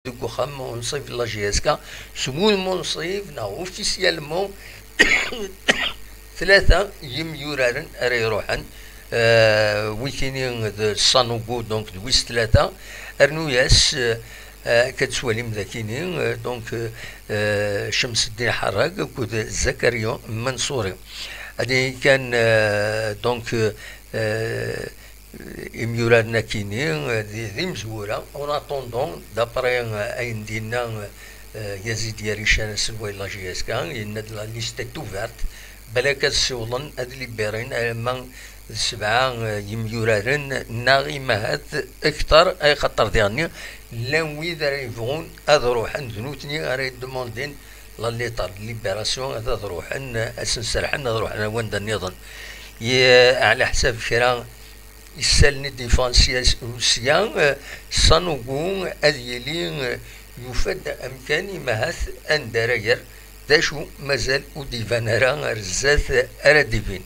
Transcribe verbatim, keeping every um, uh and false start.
deg uxxam unṣib n la J S K, s wudem unṣib neɣ officiellement tlata yimyuraren ara iruḥen, euh, wikini d Sanogo, donc d wis tlata, rnu-yas, euh, euh, akka d-twalim dakini, euh, donc, euh, euh, Chemseddin Ḥerrag akked Zakaria Mansouri. Ad kan, euh, donc, euh, euh, imyuraren akini, euh, d, d imezwura. En attendant, d'après, euh, ayen d-yenna, euh, Yazid Yarican, aselway n la J S K, yenna-d la liste est ouverte, balak ad ssiwḍen ad libérin alamma d sebɛa, euh, yimyuraren neɣ imahat akter, ay xaṭer diɣenni llan wid ara yebɣun ad ruḥen, d nutni ara yeddemandin la lettre de libération, ad, ad ruḥen, ad sen-serḥen ad ruḥen ar wanda nniḍen. Ye-, ɛla ḥsab kra isallen i d-yeffɣen sya, sya, eh, Sanogo ad yili, eh, yufa-d amkan imahat anda ara yerr, d acu mazal ur d-iban ara ar zdat ara d-ibin.